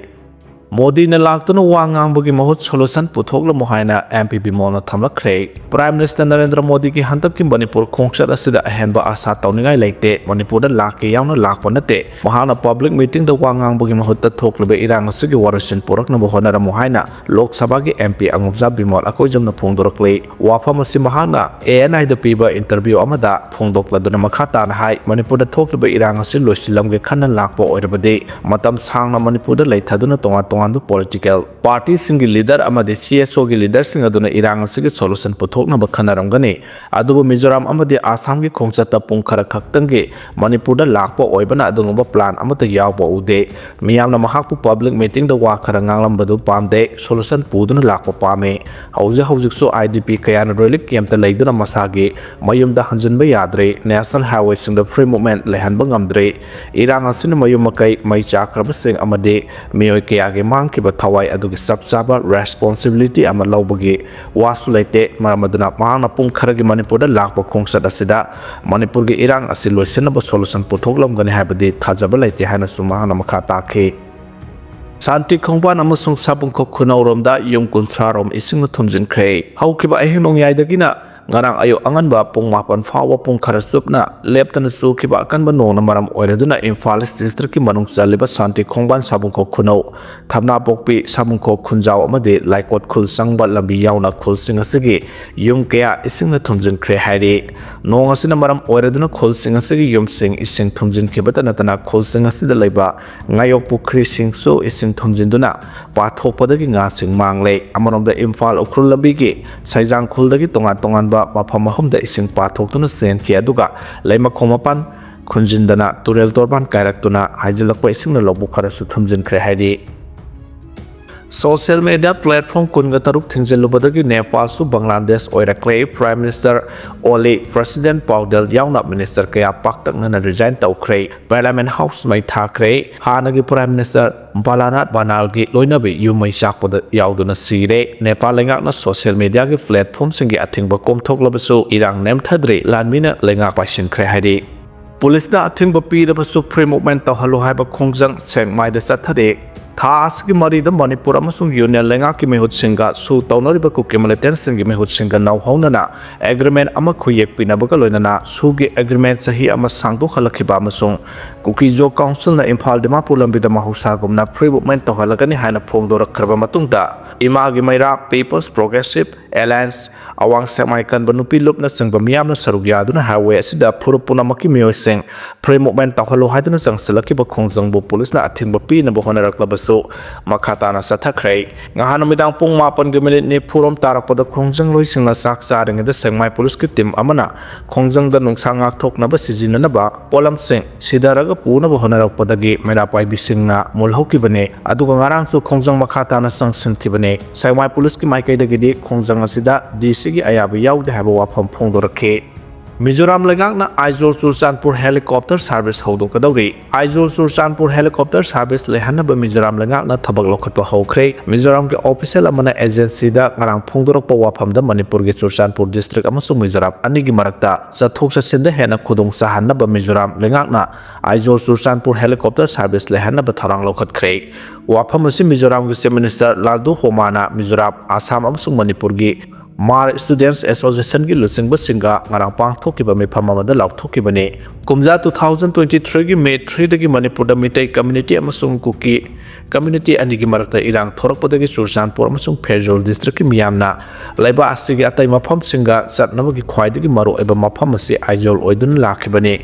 ꯃꯣꯗꯤꯅ ꯂꯥꯛꯇꯨꯅ ꯋꯥ ꯉꯥꯡꯕꯒꯤ ꯃꯍꯨꯠ solution ꯄꯨꯊꯣꯛꯂꯝꯃꯨ ꯍꯥꯏꯅ M P ꯕꯤꯃꯣꯜꯅ ꯊꯝꯂꯛꯈ꯭ꯔꯦ꯫ Prime Minister Narendra ꯃꯣꯗꯤꯒꯤ ꯍꯟꯗꯛꯀꯤ ꯃꯅꯤꯄꯨꯔ ꯈꯣꯡꯆꯠ ꯑꯁꯤꯗ ꯑꯍꯦꯟꯕ ꯑꯥꯁꯥ ꯇꯧꯅꯤꯡꯉꯥꯏ ꯂꯩꯇꯦ꯫ ꯃꯅꯤꯄꯨꯔꯗ ꯂꯥꯛꯀꯦ ꯌꯥꯎꯅ ꯂꯥꯛꯄ ꯅꯠꯇꯦ꯫ ꯃꯍꯥꯛꯅ public meeting ꯗ ꯋꯥ ꯉꯥꯡꯕꯒꯤ ꯃꯍꯨꯠꯇ ꯊꯣꯛꯂꯤꯕ ꯏꯔꯥꯡ ꯑꯁꯤꯒꯤ ꯋꯥꯔꯣꯏꯁꯤꯟ ꯄꯨꯔꯛꯅꯕ ꯍꯣꯠꯅꯔꯝꯃꯨ ꯍꯥꯏꯅ ꯂꯣꯛ ꯁꯚꯥꯒꯤ M P ꯑꯉꯣꯝꯖꯥ ꯕꯤꯃꯣꯜ ꯑꯀꯣꯏꯖꯝꯅ ꯐꯣꯡꯗꯣꯔꯛꯂꯤ꯫ ꯋꯥꯐꯝ ꯑꯁꯤ ꯃꯍꯥꯛꯅ A N I ꯗ ꯄꯤꯕ interview ꯑꯃꯗ ꯐꯣꯡꯗꯣꯛꯂꯗꯨꯅ ꯃꯈꯥ ꯇꯥꯅ ꯍꯥꯏ, ꯃꯅꯤꯄꯨꯔꯗ ꯊꯣꯛꯂꯤꯕ ꯏꯔꯥꯡ ꯑꯁꯤ ꯂꯣꯏꯁꯤꯜꯂꯝꯒꯦ ꯈꯟꯅ ꯂꯥꯛꯄ ꯑꯣꯏꯔꯕꯗꯤ ꯃꯇꯝ ꯁꯥꯡꯅ ꯃꯅꯤꯄꯨꯔꯗ ꯂꯩꯊꯗꯨꯅ ꯇꯣꯉꯥꯟ ꯇꯣꯉꯥꯟ ꯃꯤꯌꯥꯝꯗꯨ ꯄꯣꯂꯤꯇꯤꯀꯦꯜ ꯄꯥꯔꯇꯤꯁꯤꯡꯒꯤ ꯂꯤꯗꯔ ꯑꯃꯗꯤ ꯁꯤ ꯑꯦꯁ ꯑꯣꯒꯤ ꯂꯤꯗꯔꯁꯤꯡ ꯑꯗꯨꯅ ꯏꯔꯥꯡ ꯑꯁꯤꯒꯤ ꯁꯣꯂꯨꯁꯟ ꯄꯨꯊꯣꯛꯅꯕ ꯈꯟꯅꯔꯝꯒꯅꯤ꯫ ꯑꯗꯨꯕꯨ ꯃꯤꯖꯣꯔꯥꯝ ꯑꯃꯗꯤ ꯑꯁꯥꯝꯒꯤ ꯈꯣꯡꯆꯠꯇ ꯄꯨꯡ ꯈꯔ ꯈꯛꯇꯪꯒꯤ ꯃꯅꯤꯄꯨꯔꯗ ꯂꯥꯛꯄ ꯑꯣꯏꯕꯅ ꯑꯗꯨꯒꯨꯝꯕ ꯄ꯭ꯂꯥꯟ ꯑꯃꯠꯇ ꯌꯥꯎꯕ ꯎꯗꯦ꯫ ꯃꯤꯌꯥꯝꯅ ꯃꯍꯥꯛꯄꯨ ꯄꯕ꯭ꯂꯤꯛ ꯃꯤꯇꯤꯡꯗ ꯋꯥ ꯈꯔ ꯉꯥꯡꯂꯝꯕꯗꯨ ꯄꯥꯝꯗꯦ, ꯁꯣꯂꯨꯁꯟ ꯄꯨꯗꯨꯅ ꯂꯥꯛꯄ ꯄꯥꯝꯃꯤ꯫ ꯍꯧꯖꯤꯛ ꯍꯧꯖꯤꯛꯁꯨ ꯑꯥꯏ ꯗꯤ ꯄꯤ ꯀꯌꯥꯅ ꯔꯤꯂꯤꯐ ꯀꯦꯝꯞꯇ ꯂꯩꯗꯨꯅ ꯃꯁꯥꯒꯤ ꯃꯌꯨꯝꯗ ꯍꯟꯖꯤꯟꯕ ꯌꯥꯗ꯭ꯔꯦ, ꯅꯦꯁꯅꯦꯜ ꯍꯥꯏꯋꯦꯁꯤꯡꯗ ꯐ꯭ꯔꯤ ꯃꯨꯚꯃꯦꯟꯠ ꯂꯩꯍꯟꯕ ꯉꯝꯗ꯭ꯔꯦ꯫ ꯏꯔꯥꯡ ꯑꯁꯤꯅ ꯃꯌꯨꯝ ꯃꯀꯩ ꯃꯩ ꯆꯥꯛꯈ꯭ꯔꯕꯁꯤꯡ ꯑꯃꯗꯤ ꯃꯤꯑꯣꯏ ꯀꯌꯥꯒꯤ ꯃꯥꯡꯈꯤꯕ ꯊꯋꯥꯏ ꯑꯗꯨꯒꯤ ꯆꯞ ꯆꯥꯕ ꯔꯦꯁꯄꯣꯟꯁꯤꯕꯤꯂꯤꯇꯤ ꯑꯃ ꯂꯧꯕꯒꯤ ꯋꯥꯁꯨ ꯂꯩꯇꯦ꯫ ꯃꯔꯝ ꯑꯗꯨꯅ ꯃꯍꯥꯛꯅ ꯄꯨꯡ ꯈꯔꯒꯤ ꯃꯅꯤꯄꯨꯔꯗ ꯂꯥꯛꯄ ꯈꯣꯡꯆꯠ ꯑꯁꯤꯗ ꯃꯅꯤꯄꯨꯔꯒꯤ ꯏꯔꯥꯡ ꯑꯁꯤ ꯂꯣꯏꯁꯤꯟꯅꯕ ꯁꯣꯂꯨꯁꯟ ꯄꯨꯊꯣꯛꯂꯝꯒꯅꯤ ꯍꯥꯏꯕꯗꯤ ꯊꯥꯖꯕ ꯂꯩꯇꯦ ꯍꯥꯏꯅꯁꯨ ꯃꯍꯥꯛꯅ ꯃꯈꯥ ꯇꯥꯈꯤ꯫ ꯁꯥꯟꯇꯤ ꯈꯣꯡꯕꯥꯟ ꯑꯃꯁꯨꯡ ꯁꯥꯕꯨꯡꯈꯣꯛ ꯈꯨꯅꯧꯔꯣꯝꯗ ꯌꯨꯝ ꯀꯨꯟꯊ꯭ꯔꯥ ꯔꯣꯝ ꯏꯁꯤꯡꯅ ꯊꯨꯝꯖꯤꯟꯈ꯭ꯔꯦ꯫ ꯍꯧꯈꯤꯕ ꯑꯍꯤꯡ ꯅꯣꯡꯌꯥꯏꯗꯒꯤꯅ ꯉꯔꯥꯡ ꯑꯌꯨꯛ ꯑꯉꯟꯕ ꯄꯨꯡ ꯃꯥꯄꯟ ꯐꯥꯎꯕ ꯄꯨꯡ ꯈꯔ ꯆꯨꯞꯅ ꯂꯦꯞꯇꯅ ꯆꯨꯈꯤꯕ ꯑꯀꯟꯕ ꯅꯣꯡꯅ ꯃꯔꯝ ꯑꯣꯏꯔꯗꯨꯅ ꯏꯝꯐꯥꯜ ꯏꯁ ꯗꯤꯁꯇ꯭ꯔꯤꯛꯀꯤ ꯃꯅꯨꯡ ꯆꯜꯂꯤꯕ ꯁꯥꯟꯇꯤ ꯈꯣꯡꯕꯥꯟ ꯁꯥꯕꯨꯡꯈꯣꯛ ꯈꯨꯅꯧ, ꯊꯝꯅꯥꯄꯣꯛꯄꯤ, ꯁꯥꯕꯨꯡꯈꯣꯛ, ꯈꯨꯟꯖꯥꯎ ꯑꯃꯗꯤ ꯂꯥꯏꯀꯣꯠ ꯈꯨꯜ ꯆꯪꯕ ꯂꯝꯕꯤ ꯌꯥꯎꯅ ꯈꯨꯜꯁꯤꯡ ꯑꯁꯤꯒꯤ ꯌꯨꯝ ꯀꯌꯥ ꯏꯁꯤꯡꯅ ꯊꯨꯝꯖꯤꯟꯈ꯭ꯔꯦ ꯍꯥꯏꯔꯤ꯫ ꯅꯣꯡ ꯑꯁꯤꯅ ꯃꯔꯝ ꯑꯣꯏꯔꯗꯨꯅ ꯈꯨꯜꯁꯤꯡ ꯑꯁꯤꯒꯤ ꯌꯨꯝꯁꯤꯡ ꯏꯁꯤꯡ ꯊꯨꯝꯖꯤꯟꯈꯤꯕꯇ ꯅꯠꯇꯅ ꯈꯨꯜꯁꯤꯡ ꯑꯁꯤꯗ ꯂꯩꯕ ꯉꯥꯌꯣꯛ ꯄꯨꯈ꯭ꯔꯤꯁꯤꯡꯁꯨ ꯏꯁꯤꯡ ꯊꯨꯝꯖꯤꯟꯗꯨꯅ ꯄꯥꯊꯣꯛꯄꯗꯒꯤ ꯉꯥꯁꯤꯡ ꯃꯥꯡꯂꯦ꯫ ꯑꯃꯔꯣꯝꯗ ꯏꯝꯐꯥꯜ ꯎꯈ꯭ꯔꯨꯜ ꯂꯝꯕꯤꯒꯤ ꯁꯩꯖꯥꯡ ꯈꯨꯜꯗꯒꯤ ꯇꯣꯉꯥꯟ ꯇꯣꯉꯥꯟꯕ ꯃꯐꯝ ꯑꯍꯨꯝꯗ ꯏꯁꯤꯡ ꯄꯥꯊꯣꯛꯇꯨꯅ ꯆꯦꯟꯈꯤ, ꯑꯗꯨꯒ ꯂꯩꯃꯈꯣꯡ ꯃꯄꯥꯟ ꯈꯨꯟꯖꯤꯟꯗꯅ ꯇꯨꯔꯦꯜ ꯇꯣꯔꯕꯥꯟ ꯀꯥꯏꯔꯛꯇꯨꯅ ꯍꯥꯏꯖꯤꯜꯂꯛꯄ ꯏꯁꯤꯡꯅ ꯂꯧꯕꯨꯛ ꯈꯔꯁꯨ ꯊꯨꯝꯖꯤꯟꯈ꯭ꯔꯦ ꯍꯥꯏꯔꯤ꯫ ꯁꯣꯁꯤꯌꯦꯜ ꯃꯤꯗꯤꯌꯥ ꯄ꯭ꯂꯦꯠꯐꯣꯝ ꯀꯨꯟꯒ ꯇꯔꯨꯛ ꯊꯤꯡꯖꯤꯜꯂꯨꯕꯗꯒꯤ ꯅꯦꯄꯥꯜꯁꯨ ꯕꯪꯒ꯭ꯂꯥꯗꯦꯁ ꯑꯣꯏꯔꯛꯂꯦ꯫ ꯄ꯭ꯔꯥꯏꯝ ꯃꯤꯅꯤꯁꯇꯔ ꯑꯣꯂꯤ, ꯄ꯭ꯔꯁꯤꯗꯦꯟ ꯄꯥꯎꯗꯦꯜ ꯌꯥꯎꯅ ꯃꯤꯅꯤꯁꯇꯔ ꯀꯌꯥ ꯄꯥꯛꯇꯛꯅꯅ ꯔꯤꯖꯥꯏꯟ ꯇꯧꯈ꯭ꯔꯦ꯫ ꯄꯥꯔꯂꯤꯌꯥꯃꯦꯟ ꯍꯥꯎꯁ ꯃꯩ ꯊꯥꯈ꯭ꯔꯦ꯫ ꯍꯥꯟꯅꯒꯤ ꯄ꯭ꯔꯥꯏꯝ ꯃꯤꯅꯤꯁꯇꯔ ꯕꯥꯂꯥꯅꯥꯊ ꯕꯥꯅꯥꯜꯒꯤ ꯂꯣꯏꯅꯕꯤ ꯌꯨꯝ ꯃꯩ ꯆꯥꯛꯄꯗ ꯌꯥꯎꯗꯨꯅ ꯁꯤꯔꯦ꯫ ꯅꯦꯄꯥꯜ ꯂꯩꯉꯥꯛꯅ ꯁꯣꯁꯤꯌꯦꯜ ꯃꯤꯗꯤꯌꯥꯒꯤ ꯄ꯭ꯂꯦꯠꯐꯣꯝꯁꯤꯡꯒꯤ ꯑꯊꯤꯡꯕ ꯀꯣꯝꯊꯣꯛꯂꯕꯁꯨ ꯏꯔꯥꯡ ꯅꯦꯝꯊꯗ꯭ꯔꯤ, ꯂꯥꯟꯃꯤꯅ ꯂꯩꯉꯥꯛ ꯄꯥꯏꯁꯤꯟꯈ꯭ꯔꯦ ꯍꯥꯏꯔꯤ꯫ ꯄꯨꯂꯤꯁꯅ ꯑꯊꯤꯡꯕ ꯄꯤꯔꯕꯁꯨ ꯐ꯭ꯔꯤ ꯃꯨꯚꯃꯦꯟꯠ ꯇꯧꯍꯜꯂꯨ ꯍꯥꯏꯕ ꯈꯣꯡꯖꯪ ꯁꯦꯛꯃꯥꯏꯗ ꯆꯠꯊꯔꯤ꯫ ꯊꯥ ꯑꯁꯤꯒꯤ ꯃꯔꯤꯗ ꯃꯅꯤꯄꯨꯔ ꯑꯃꯁꯨꯡ ꯌꯨꯅꯤꯌꯟ ꯂꯩꯉꯥꯛꯀꯤ ꯃꯤꯍꯨꯠꯁꯤꯡꯒ ꯁꯨ ꯇꯧꯅꯔꯤꯕ ꯀꯨꯀꯤ ꯃꯤꯂꯤꯇꯦꯟꯠꯁꯤꯡꯒꯤ ꯃꯤꯍꯨꯠꯁꯤꯡꯒ ꯅꯧꯍꯧꯅꯅ ꯑꯦꯒ꯭ꯔꯤꯃꯦꯟꯠ ꯑꯃ ꯈꯨꯌꯦꯛ ꯄꯤꯅꯕꯒ ꯂꯣꯏꯅꯅ ꯁꯨꯒꯤ ꯑꯦꯒ꯭ꯔꯤꯃꯦꯟꯠ ꯆꯍꯤ ꯑꯃ ꯁꯥꯡꯗꯣꯛꯍꯜꯂꯛꯈꯤꯕ ꯑꯃꯁꯨꯡ ꯀꯨꯀꯤ-ꯖꯣ ꯀꯥꯎꯟꯁꯤꯜꯅ ꯏꯝꯐꯥꯜ ꯗꯤꯃꯥꯄꯨꯔ ꯂꯝꯕꯤꯗ ꯃꯍꯧꯁꯥꯒꯨꯝꯅ ꯐ꯭ꯔꯤ ꯃꯨꯚꯃꯦꯟꯠ ꯇꯧꯍꯜꯂꯒꯅꯤ ꯍꯥꯏꯅ ꯐꯣꯡꯗꯣꯔꯛꯈ꯭ꯔꯕ ꯃꯇꯨꯡꯗ, ꯏꯃꯥꯒꯤ ꯃꯩꯔꯥ, People's Progressive Alliance, ꯑꯋꯥꯡ ꯁꯦꯛꯃꯥꯏ ꯀꯟꯕ ꯅꯨꯄꯤ ꯂꯨꯞꯅꯆꯤꯡꯕ ꯃꯤꯌꯥꯝꯅ ꯁꯔꯨꯛ ꯌꯥꯗꯨꯅ highway ꯑꯁꯤꯗ ꯐꯨꯔꯨꯞ ꯄꯨꯝꯅꯃꯛꯀꯤ ꯃꯤꯑꯣꯏꯁꯤꯡ free movement ꯇꯧꯍꯜꯂꯨ ꯍꯥꯏꯗꯨꯅ ꯆꯪꯁꯤꯜꯂꯛꯈꯤꯕ ꯈꯣꯡꯖꯪꯕꯨ ꯄꯨꯂꯤꯁꯅ ꯑꯊꯤꯡꯕ ꯄꯤꯅꯕ ꯍꯣꯠꯅꯔꯛꯂꯕꯁꯨ ꯃꯈꯥ ꯇꯥꯅ ꯆꯠꯊꯈ꯭ꯔꯦ꯫ ꯉꯍꯥꯟ ꯅꯨꯃꯤꯗꯥꯡ ꯄꯨꯡ ꯃꯥꯄꯟꯒꯤ ꯃꯤꯅꯤꯠ ꯅꯤꯐꯨꯔꯣꯝ ꯇꯥꯔꯛꯄꯗ ꯈꯣꯡꯖꯪꯂꯣꯏꯁꯤꯡꯅ ꯆꯥꯛ ꯆꯥꯔꯤꯉꯩꯗ ꯁꯦꯛꯃꯥꯏ ꯄꯨꯂꯤꯁꯀꯤ team ꯑꯃꯅ ꯈꯣꯡꯖꯪꯗ ꯅꯨꯡꯁꯥ ꯉꯥꯛꯊꯣꯛꯅꯕ ꯁꯤꯖꯤꯟꯅꯅꯕ ꯄꯣꯠꯂꯝꯁꯤꯡ ꯁꯤꯗꯔꯒ ꯄꯨꯅꯕ ꯍꯣꯠꯅꯔꯛꯄꯗꯒꯤ ꯃꯩꯔꯥ ꯄꯥꯏꯕꯤꯁꯤꯡꯅ ꯃꯨꯜꯍꯧꯈꯤꯕꯅꯤ꯫ ꯑꯗꯨꯒ ꯉꯔꯥꯡꯁꯨ ꯈꯣꯡꯖꯪ ꯃꯈꯥ ꯇꯥꯅ ꯆꯪꯁꯤꯟꯈꯤꯕꯅꯤ꯫ ꯁꯦꯛꯃꯥꯏ ꯄꯨꯂꯤꯁꯀꯤ ꯃꯥꯏꯀꯩꯗꯒꯤꯗꯤ ꯈꯣꯡꯖꯪ ꯑꯁꯤꯗ DC ꯒꯤ ꯑꯌꯥꯕ ꯌꯥꯎꯗꯦ ꯍꯥꯏꯕ ꯋꯥꯐꯝ ꯐꯣꯡꯗꯣꯔꯛꯈꯤ꯫ ꯃꯤꯖꯣꯔꯥꯝ ꯂꯩꯉꯥꯛꯅ Aizawl Churachandpur helicopter service ꯍꯧꯗꯣꯛꯀꯗꯧꯔꯤ꯫ Aizawl Churachandpur helicopter service ꯂꯩꯍꯟꯅꯕ Mizoram ꯂꯩꯉꯥꯛꯅ ꯊꯕꯛ ꯂꯧꯈꯠꯄ ꯍꯧꯈ꯭ꯔꯦ꯫ ꯃꯤꯖꯣꯔꯥꯝꯒꯤ official ꯑꯃꯅ agency ꯗ ꯉꯔꯥꯡ ꯐꯣꯡꯗꯣꯔꯛꯄ ꯋꯥꯐꯝꯗ ꯃꯅꯤꯄꯨꯔꯒꯤ ꯆꯨꯔꯆꯥꯟꯄꯨꯔ district ꯑꯃꯁꯨꯡ ꯃꯤꯖꯣꯔꯥꯝ ꯑꯅꯤꯒꯤ ꯃꯔꯛꯇ ꯆꯠꯊꯣꯛ ꯆꯠꯁꯤꯟꯗ ꯍꯦꯟꯅ ꯈꯨꯗꯣꯡ ꯆꯥꯍꯟꯅꯕ ꯃꯤꯖꯣꯔꯥꯝ ꯂꯩꯉꯥꯛꯅ ꯑꯥꯏꯖꯣꯜ ꯆꯨꯔꯆꯥꯟꯄꯨꯔ helicopter service ꯂꯩꯍꯟꯅꯕ ꯊꯧꯔꯥꯡ ꯂꯧꯈꯠꯈ꯭ꯔꯦ꯫ ꯋꯥꯐꯝ ꯑꯁꯤ ꯃꯤꯖꯣꯔꯥꯝꯒꯤ Chief Minister ꯂꯥꯜꯗꯨ ꯍꯣꯃꯥꯅ ꯃꯤꯖꯣꯔꯥꯝ, ꯑꯁꯥꯝ ꯑꯃꯁꯨꯡ ꯃꯅꯤꯄꯨꯔꯒꯤ ꯃꯥꯔ Students Association ꯒꯤ ꯂꯨꯆꯤꯡꯕꯁꯤꯡꯒ ꯉꯔꯥꯡ ꯄꯥꯡꯊꯣꯛꯈꯤꯕ ꯃꯤꯐꯝ ꯑꯃꯗ ꯂꯥꯎꯊꯣꯛꯈꯤꯕꯅꯤ꯫ ꯀꯨꯝꯖꯥ two thousand twenty three ꯒꯤ May three ꯗꯒꯤ ꯃꯅꯤꯄꯨꯔꯗ ꯃꯤꯇꯩ community ꯑꯃꯁꯨꯡ ꯀꯨꯀꯤ community ꯑꯅꯤꯒꯤ ꯃꯔꯛꯇ ꯏꯔꯥꯡ ꯊꯣꯔꯛꯄꯗꯒꯤ ꯆꯨꯔꯆꯥꯟꯄꯨꯔ ꯑꯃꯁꯨꯡ ꯐꯦꯔꯖꯣꯜ district ꯀꯤ ꯃꯤꯌꯥꯝꯅ ꯂꯩꯕꯥꯛ ꯑꯁꯤꯒꯤ ꯑꯇꯩ ꯃꯐꯝꯁꯤꯡꯒ ꯆꯠꯅꯕꯒꯤ ꯈ꯭ꯋꯥꯏꯗꯒꯤ ꯃꯔꯨꯑꯣꯏꯕ ꯃꯐꯝ ꯑꯁꯤ ꯑꯥꯏꯖꯣꯜ ꯑꯣꯏꯗꯨꯅ ꯂꯥꯛꯈꯤꯕꯅꯤ꯫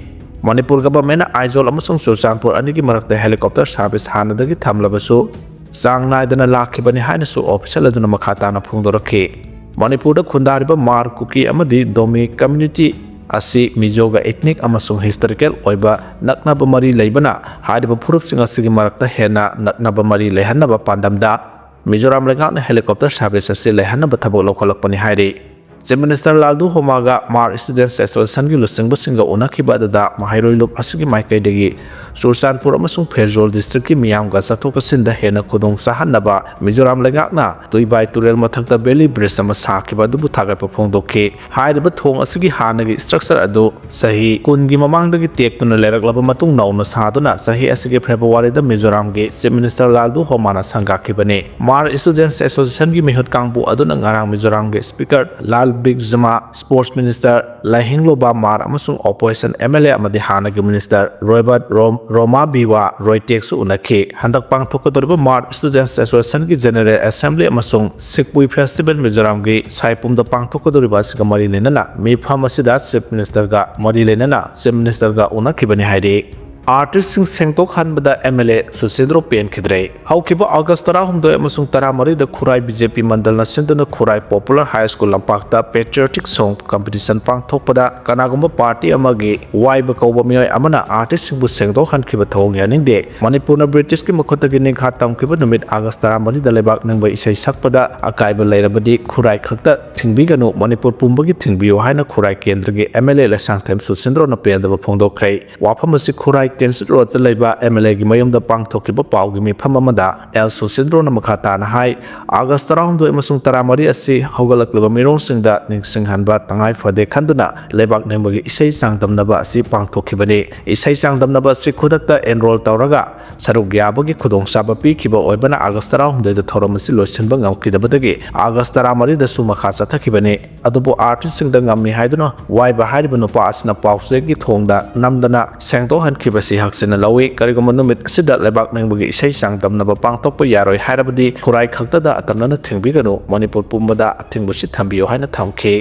ꯃꯅꯤꯄꯨꯔ government ꯅ ꯑꯥꯏꯖꯣꯜ ꯑꯃꯁꯨꯡ ꯆꯨꯔꯆꯥꯟꯄꯨꯔ ꯑꯅꯤꯒꯤ ꯃꯔꯛꯇ helicopter service ꯍꯥꯟꯅꯗꯒꯤ ꯊꯝꯂꯕꯁꯨ, ꯆꯥꯡ ꯅꯥꯏꯗꯅ ꯂꯥꯛꯈꯤꯕꯅꯤ ꯍꯥꯏꯅꯁꯨ official ꯑꯗꯨꯅ ꯃꯈꯥ ꯇꯥꯅ ꯐꯣꯡꯗꯣꯔꯛꯈꯤ꯫ ꯃꯅꯤꯄꯨꯔꯗ ꯈꯨꯟꯗꯥꯔꯤꯕ ꯃꯥꯔ, ꯀꯨꯀꯤ ꯑꯃꯗꯤ ꯗꯣꯃꯤ community ꯑꯁꯤ ꯃꯤꯖꯣꯒ ethnic ꯑꯃꯁꯨꯡ historical ꯑꯣꯏꯕ ꯅꯛꯅꯕ ꯃꯔꯤ ꯂꯩꯕꯅ, ꯍꯥꯏꯔꯤꯕ ꯐꯨꯔꯨꯞꯁꯤꯡ ꯑꯁꯤꯒꯤ ꯃꯔꯛꯇ ꯍꯦꯟꯅ ꯅꯛꯅꯕ ꯃꯔꯤ ꯂꯩꯍꯟꯅꯕ ꯄꯥꯟꯗꯝꯗ ꯃꯤꯖꯣꯔꯥꯝ ꯂꯩꯉꯥꯛꯅ helicopter service ꯑꯁꯤ ꯂꯩꯍꯟꯅꯕ ꯊꯕꯛ ꯂꯧꯈꯠꯂꯛꯄꯅꯤ ꯍꯥꯏꯔꯤ꯫ Chief Minister ꯂꯥꯜꯗꯨ ꯍꯣꯃꯥꯒ ꯃꯥꯔ Students Association ꯒꯤ ꯂꯨꯆꯤꯡꯕꯁꯤꯡꯒ ꯎꯅꯈꯤꯕ ꯑꯗꯨꯗ ꯃꯍꯩꯔꯣꯏ ꯂꯨꯞ ꯑꯁꯤꯒꯤ ꯃꯥꯏꯀꯩꯗꯒꯤ ꯆꯨꯔꯆꯥꯟꯄꯨꯔ ꯑꯃꯁꯨꯡ ꯐꯦꯔꯖꯣꯜ district ꯀꯤ ꯃꯤꯌꯥꯝꯒ ꯆꯠꯊꯣꯛ ꯆꯠꯁꯤꯟꯗ ꯍꯦꯟꯅ ꯈꯨꯗꯣꯡ ꯆꯥꯍꯟꯅꯕ ꯃꯤꯖꯣꯔꯥꯝ ꯂꯩꯉꯥꯛꯅ ꯇꯨꯏꯕꯥꯏ ꯇꯨꯔꯦꯜ ꯃꯊꯛꯇ valley bridge ꯑꯃ ꯁꯥꯈꯤꯕ ꯑꯗꯨꯕꯨ ꯊꯥꯒꯠꯄ ꯐꯣꯡꯗꯣꯛꯈꯤ꯫ ꯍꯥꯏꯔꯤꯕ ꯊꯣꯡ ꯑꯁꯤꯒꯤ ꯍꯥꯟꯅꯒꯤ structure ꯑꯗꯨ ꯆꯍꯤ ꯀꯨꯟꯒꯤ ꯃꯃꯥꯡꯗꯒꯤ ꯇꯦꯛꯇꯨꯅ ꯂꯩꯔꯛꯂꯕ ꯃꯇꯨꯡ ꯅꯧꯅ ꯁꯥꯗꯨꯅ ꯆꯍꯤ ꯑꯁꯤꯒꯤ February ꯗ ꯃꯤꯖꯣꯔꯥꯝꯒꯤ Chief Minister ꯂꯥꯜꯗꯨ ꯍꯣꯃꯥꯅ ꯁꯪꯒꯥꯈꯤꯕꯅꯤ꯫ ꯃꯥꯔ Students Association ꯒꯤ ꯃꯤꯍꯨꯠ ꯀꯥꯡꯕꯨ ꯑꯗꯨꯅ ꯉꯔꯥꯡ ꯃꯤꯖꯣꯔꯥꯝꯒꯤ Speaker ꯂꯥꯜ ꯕꯤꯛꯖꯃꯥ, Sports Minister ꯂꯥꯏꯍꯤꯡꯂꯣꯕꯥ ꯃꯥꯔ ꯑꯃꯁꯨꯡ Opposition MLA ꯑꯃꯗꯤ ꯍꯥꯟꯅꯒꯤ Minister ꯔꯣꯏꯕꯔꯠ ꯔꯣꯝ, ꯔꯣꯃꯥꯕꯤꯋꯥ ꯔꯣꯏꯇꯦꯛꯁꯨ ꯎꯅꯈꯤ꯫ ꯍꯟꯗꯛ ꯄꯥꯡꯊꯣꯛꯀꯗꯧꯔꯤꯕ March Students Associationꯒꯤ General Assembly ꯑꯃꯁꯨꯡ ꯁꯤꯛꯄꯨꯏ Festival ꯃꯤꯖꯣꯔꯥꯝꯒꯤ ꯁꯥꯏꯄꯨꯝꯗ ꯄꯥꯡꯊꯣꯛꯀꯗꯧꯔꯤꯕ ꯑꯁꯤꯒ ꯃꯔꯤ ꯂꯩꯅꯅ ꯃꯤꯐꯝ ꯑꯁꯤꯗ Chief Ministerꯒ ꯃꯔꯤ ꯂꯩꯅꯅ Chief Ministerꯒ ꯎꯅꯈꯤꯕꯅꯤ ꯍꯥꯏꯔꯤ꯫ Artistꯁꯤꯡ ꯁꯦꯡꯗꯣꯛꯍꯟꯕꯗ MLA ꯁꯨꯁꯤꯟꯗ꯭ꯔꯣ ꯄꯦꯟꯈꯤꯗ꯭ꯔꯦ꯫ ꯍꯧꯈꯤꯕ August ꯇꯔꯥꯍꯨꯝꯗꯣꯏ ꯑꯃꯁꯨꯡ ꯇꯔꯥꯃꯔꯤꯗ ꯈꯨꯔꯥꯏ BJP ꯃꯟꯗꯜꯅ ꯁꯤꯟꯗꯨꯅ ꯈꯨꯔꯥꯏ Popular High School ꯂꯝꯄꯥꯛꯇ Patriotic Song Competition ꯄꯥꯡꯊꯣꯛꯄꯗ ꯀꯅꯥꯒꯨꯝꯕ party ꯑꯃꯒꯤ ꯋꯥꯏꯕ ꯀꯧꯕ ꯃꯤꯑꯣꯏ ꯑꯃꯅ artistꯁꯤꯡꯕꯨ ꯁꯦꯡꯗꯣꯛꯍꯟꯈꯤꯕ ꯊꯧꯑꯣꯡ ꯌꯥꯅꯤꯡꯗꯦ꯫ ꯃꯅꯤꯄꯨꯔꯅ Britishꯀꯤ ꯃꯈꯨꯠꯇꯒꯤ ꯅꯤꯡꯈꯥ ꯇꯝꯈꯤꯕ ꯅꯨꯃꯤꯠ August ꯇꯔꯥꯃꯔꯤꯗ ꯂꯩꯕꯥꯛ ꯅꯤꯡꯕ ꯏꯁꯩ ꯁꯛꯄꯗ ꯑꯀꯥꯏꯕ ꯂꯩꯔꯕꯗꯤ ꯈꯨꯔꯥꯏ ꯈꯛꯇ ꯊꯤꯡꯕꯤꯒꯅꯨ, ꯃꯅꯤꯄꯨꯔ ꯄꯨꯝꯕꯒꯤ ꯊꯤꯡꯕꯤꯌꯨ ꯍꯥꯏꯅ ꯈꯨꯔꯥꯏ ꯀꯦꯟꯗ꯭ꯔꯒꯤ MLA ꯂꯩꯁꯥꯡꯊꯦꯝ ꯁꯨꯁꯤꯟꯗ꯭ꯔꯣꯅ ꯄꯦꯟꯗꯕ ꯐꯣꯡꯗꯣꯛꯈ꯭ꯔꯦ꯫ ꯋꯥꯐꯝ ꯑꯁꯤ ꯈꯨꯔꯥꯏ Transit Roadꯇ ꯂꯩꯕ MLAꯒꯤ ꯃꯌꯨꯝꯗ ꯄꯥꯡꯊꯣꯛꯈꯤꯕ ꯄꯥꯎꯒꯤ ꯃꯤꯐꯝ ꯑꯃꯗ ꯑꯦꯜ ꯁꯨꯁꯤꯟꯗ꯭ꯔꯣꯅ ꯃꯈꯥ ꯇꯥꯅ ꯍꯥꯏ, August ꯇꯔꯥꯍꯨꯝꯗꯣꯏ ꯑꯃꯁꯨꯡ ꯇꯔꯥꯃꯔꯤ ꯑꯁꯤ ꯍꯧꯒꯠꯂꯛꯂꯤꯕ ꯃꯤꯔꯣꯜꯁꯤꯡꯗ ꯅꯤꯡꯁꯤꯡꯍꯟꯕ ꯇꯉꯥꯏ ꯐꯗꯦ ꯈꯟꯗꯨꯅ ꯂꯩꯕꯥꯛ ꯅꯤꯡꯕꯒꯤ ꯏꯁꯩ ꯆꯥꯡꯗꯝꯅꯕ ꯑꯁꯤ ꯄꯥꯡꯊꯣꯛꯈꯤꯕꯅꯤ꯫ ꯏꯁꯩ ꯆꯥꯡꯗꯝꯅꯕ ꯑꯁꯤ ꯈꯨꯗꯛꯇ enroll ꯇꯧꯔꯒ ꯁꯔꯨꯛ ꯌꯥꯕꯒꯤ ꯈꯨꯗꯣꯡꯆꯥꯕ ꯄꯤꯈꯤꯕ ꯑꯣꯏꯕꯅ August ꯇꯔꯥꯍꯨꯝꯗꯣꯏꯗ ꯊꯧꯔꯝ ꯑꯁꯤ ꯂꯣꯏꯁꯤꯟꯕ ꯉꯝꯈꯤꯗꯕꯗꯒꯤ August ꯇꯔꯥꯃꯔꯤꯗꯁꯨ ꯃꯈꯥ ꯆꯠꯊꯈꯤꯕꯅꯤ꯫ ꯑꯗꯨꯕꯨ artistꯁꯤꯡꯗ ꯉꯝꯃꯤ ꯍꯥꯏꯗꯨꯅ ꯋꯥꯏꯕ ꯍꯥꯏꯔꯤꯕ ꯅꯨꯄꯥ ꯑꯁꯤꯅ ꯄꯥꯎꯆꯦꯒꯤ ꯊꯣꯡꯗ ꯅꯝꯗꯅ ꯁꯦꯡꯗꯣꯛꯍꯟꯈꯤꯕꯁꯤ ꯍꯛꯆꯤꯟꯅ ꯂꯧꯏ꯫ ꯀꯔꯤꯒꯨꯝꯕ ꯅꯨꯃꯤꯠ ꯑꯁꯤꯗ ꯂꯩꯕꯥꯛ ꯅꯤꯡꯕꯒꯤ ꯏꯁꯩ ꯆꯥꯡꯗꯝꯅꯕ ꯄꯥꯡꯊꯣꯛꯄ ꯌꯥꯔꯣꯏ ꯍꯥꯏꯔꯕꯗꯤ ꯈꯨꯔꯥꯏ ꯈꯛꯇꯗ ꯑꯇꯝꯅꯅ ꯊꯤꯡꯕꯤꯒꯅꯨ, ꯃꯅꯤꯄꯨꯔ ꯄꯨꯝꯕꯗ ꯑꯊꯤꯡꯕꯁꯤ ꯊꯝꯕꯤꯌꯨ ꯍꯥꯏꯅ ꯊꯝꯈꯤ꯫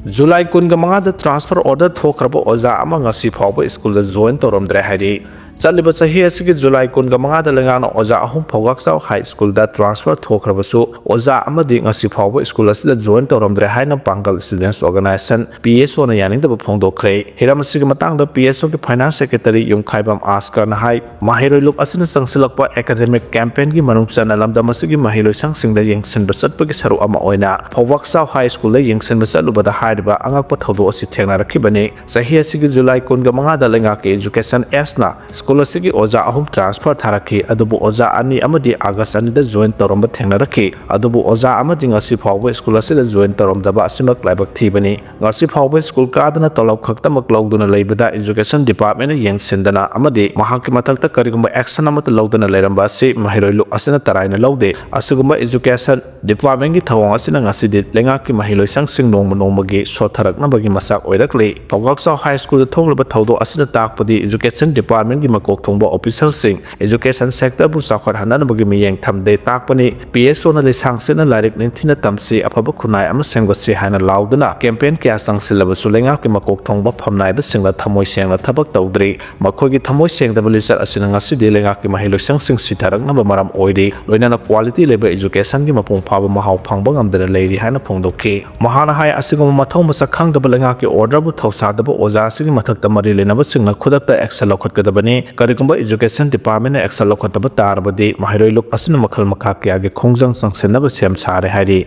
July ꯀꯨꯟꯒ ꯃꯉꯥꯗ transfer order ꯊꯣꯛꯈ꯭ꯔꯕ ꯑꯣꯖꯥ ꯑꯃ ꯉꯁꯤ ꯐꯥꯎꯕ ꯁ꯭ꯀꯨꯜꯗ join ꯇꯧꯔꯝꯗ꯭ꯔꯦ ꯍꯥꯏꯔꯤ꯫ ꯆꯠꯂꯤꯕ ꯆꯍꯤ ꯑꯁꯤꯒꯤ July ꯀꯨꯟꯒ ꯃꯉꯥꯗ ꯂꯩꯉꯥꯛꯅ ꯑꯣꯖꯥ ꯑꯍꯨꯝ ꯐꯧꯒꯥꯛꯆꯥꯎ High Schoolꯗ transfer ꯊꯣꯛꯈ꯭ꯔꯕꯁꯨ ꯑꯣꯖꯥ ꯑꯃꯗꯤ ꯉꯁꯤ ꯐꯥꯎꯕ ꯁ꯭ꯀꯨꯜ ꯑꯁꯤꯗ join ꯇꯧꯔꯝꯗ꯭ꯔꯦ ꯍꯥꯏꯅ ꯄꯥꯡꯒꯜ Students Organization, PSOꯅ ꯌꯥꯅꯤꯡꯗꯕ ꯐꯣꯡꯗꯣꯛꯈ꯭ꯔꯦ꯫ ꯍꯤꯔꯝ ꯑꯁꯤꯒꯤ ꯃꯇꯥꯡꯗ PSOꯒꯤ Finance Secretary ꯌꯨꯝꯈꯥꯏꯕꯝ ꯑꯥꯁꯀꯔꯅ ꯍꯥꯏ, ꯃꯍꯩꯔꯣꯏ ꯂꯨꯞ ꯑꯁꯤꯅ ꯆꯪꯁꯤꯜꯂꯛꯄ academic campaignꯒꯤ ꯃꯅꯨꯡ ꯆꯟꯅ ꯂꯝꯗꯝ ꯑꯁꯤꯒꯤ ꯃꯍꯩꯂꯣꯏꯁꯪꯁꯤꯡꯗ ꯌꯦꯡꯁꯤꯟꯕ ꯆꯠꯄꯒꯤ ꯁꯔꯨꯛ ꯑꯃ ꯑꯣꯏꯅ ꯐꯧꯕꯥꯛꯆꯥꯎ High Schoolꯗ ꯌꯦꯡꯁꯤꯟꯕ ꯆꯠꯂꯨꯕꯗ ꯍꯥꯏꯔꯤꯕ ꯑꯉꯛꯄ ꯊꯧꯗꯣꯛ ꯑꯁꯤ ꯊꯦꯡꯅꯔꯛꯈꯤꯕꯅꯤ꯫ ꯆꯍꯤ ꯑꯁꯤꯒꯤ July ꯀꯨꯟꯒ ꯃꯉꯥꯗ ꯂꯩꯉꯥꯛꯀꯤ Education Sꯅ ꯁ꯭ꯀꯨꯜ ꯑꯁꯤꯒꯤ ꯑꯣꯖꯥ ꯑꯍꯨꯝ transfer ꯊꯥꯔꯛꯈꯤ, ꯑꯗꯨꯕꯨ ꯑꯣꯖꯥ ꯑꯅꯤ ꯑꯃꯗꯤ ꯑꯥꯒꯁ ꯑꯅꯤꯗ join ꯇꯧꯔꯝꯕ ꯊꯦꯡꯅꯔꯛꯈꯤ꯫ ꯑꯗꯨꯕꯨ ꯑꯣꯖꯥ ꯑꯃꯗꯤ ꯉꯁꯤ ꯐꯥꯎꯕ ꯁ꯭ꯀꯨꯜ ꯑꯁꯤꯗ join ꯇꯧꯔꯝꯗꯕ ꯑꯁꯤꯃꯛ ꯂꯥꯏꯕꯛ ꯊꯤꯕꯅꯤ꯫ ꯉꯁꯤ ꯐꯥꯎꯕ ꯁ꯭ꯀꯨꯜ ꯀꯥꯗꯨꯅ ꯇꯣꯂꯣꯞ ꯈꯛꯇꯃꯛ ꯂꯧꯗꯨꯅ ꯂꯩꯕꯗ education departmentꯅ ꯌꯦꯡꯁꯤꯟꯗꯅ ꯑꯃꯗꯤ ꯃꯍꯥꯛꯀꯤ ꯃꯊꯛꯇ ꯀꯔꯤꯒꯨꯝꯕ action ꯑꯃꯠꯇ ꯂꯧꯗꯅ ꯂꯩꯔꯝꯕ ꯑꯁꯤ ꯃꯍꯩꯔꯣꯏ ꯂꯨꯞ ꯑꯁꯤꯅ ꯇꯔꯥꯏꯅ ꯂꯧꯗꯦ꯫ ꯑꯁꯤꯒꯨꯝꯕ education departmentꯀꯤ ꯊꯧꯑꯣꯡ ꯑꯁꯤꯅ ꯉꯁꯤꯗꯤ ꯂꯩꯉꯥꯛꯀꯤ ꯃꯍꯩꯂꯣꯏꯁꯪꯁꯤꯡ ꯅꯣꯡꯃ ꯅꯣꯡꯃꯒꯤ ꯁꯣꯠꯊꯔꯛꯅꯕꯒꯤ ꯃꯆꯥꯛ ꯑꯣꯏꯔꯛꯂꯤ꯫ ꯊꯧꯒꯥꯛꯆꯥꯎ High Schoolꯗ ꯊꯣꯛꯂꯤꯕ ꯊꯧꯗꯣꯛ ꯑꯁꯤꯅ ꯇꯥꯛꯄꯗꯤ education departmentꯀꯤ ꯃꯀꯣꯛ ꯊꯣꯡꯕ officerꯁꯤꯡ education sectorꯕꯨ ꯆꯥꯎꯈꯠꯍꯟꯅꯕꯒꯤ ꯃꯤꯠꯌꯦꯡ ꯊꯝꯗꯦ ꯇꯥꯛꯄꯅꯤ꯫ PSOꯅ ꯂꯤꯁꯥꯡ ꯁꯤꯠꯅ ꯂꯥꯏꯔꯤꯛ ꯅꯤꯡꯊꯤꯅ ꯇꯝꯁꯤ, ꯑꯐꯕ ꯈꯨꯟꯅꯥꯏ ꯑꯃ ꯁꯦꯝꯒꯠꯁꯤ ꯍꯥꯏꯅ ꯂꯥꯎꯗꯨꯅ campaign ꯀꯌꯥ ꯆꯪꯁꯤꯜꯂꯕꯁꯨ ꯂꯩꯉꯥꯛꯀꯤ ꯃꯀꯣꯛ ꯊꯣꯡꯕ ꯐꯝꯅꯥꯏꯕꯁꯤꯡꯅ ꯊꯃꯣꯏ ꯁꯦꯡꯅ ꯊꯕꯛ ꯇꯧꯗ꯭ꯔꯤ꯫ ꯃꯈꯣꯏꯒꯤ ꯊꯃꯣꯏ ꯁꯦꯡꯗꯕ ꯂꯤꯆꯠ ꯑꯁꯤꯅ ꯉꯁꯤꯗꯤ ꯂꯩꯉꯥꯛꯀꯤ ꯃꯍꯩꯂꯣꯏꯁꯪꯁꯤꯡ ꯁꯤꯊꯔꯛꯅꯕ ꯃꯔꯝ ꯑꯣꯏꯔꯤ꯫ ꯂꯣꯏꯅꯅ quality ꯂꯩꯕ educationꯒꯤ ꯃꯄꯨꯡ ꯐꯥꯕ ꯃꯍꯥꯎ ꯐꯪꯕ ꯉꯝꯗꯅ ꯂꯩꯔꯤ ꯍꯥꯏꯅ ꯐꯣꯡꯗꯣꯛꯈꯤ꯫ ꯃꯍꯥꯛꯅ ꯍꯥꯏ, ꯑꯁꯤꯒꯨꯝꯕ ꯃꯊꯧ ꯃꯁꯛ ꯈꯪꯗꯕ ꯂꯩꯉꯥꯛꯀꯤ orderꯕꯨ ꯊꯧꯁꯥꯗꯕ ꯑꯣꯖꯥ ꯑꯁꯤꯒꯤ ꯃꯊꯛꯇ ꯃꯔꯤ ꯂꯩꯅꯕꯁꯤꯡꯅ ꯈꯨꯗꯛꯇ action ꯂꯧꯈꯠꯀꯗꯕꯅꯤ꯫ ꯀꯔꯤꯒꯨꯝꯕ education departmentꯅ action ꯂꯧꯈꯠꯇꯕ ꯇꯥꯔꯕꯗꯤ ꯃꯍꯩꯔꯣꯏ ꯂꯨꯞ ꯑꯁꯤꯅ ꯃꯈꯜ ꯃꯈꯥ ꯀꯌꯥꯒꯤ ꯈꯣꯡꯖꯪ ꯆꯪꯁꯤꯟꯅꯕ ꯁꯦꯝ ꯁꯥꯔꯦ ꯍꯥꯏꯔꯤ꯫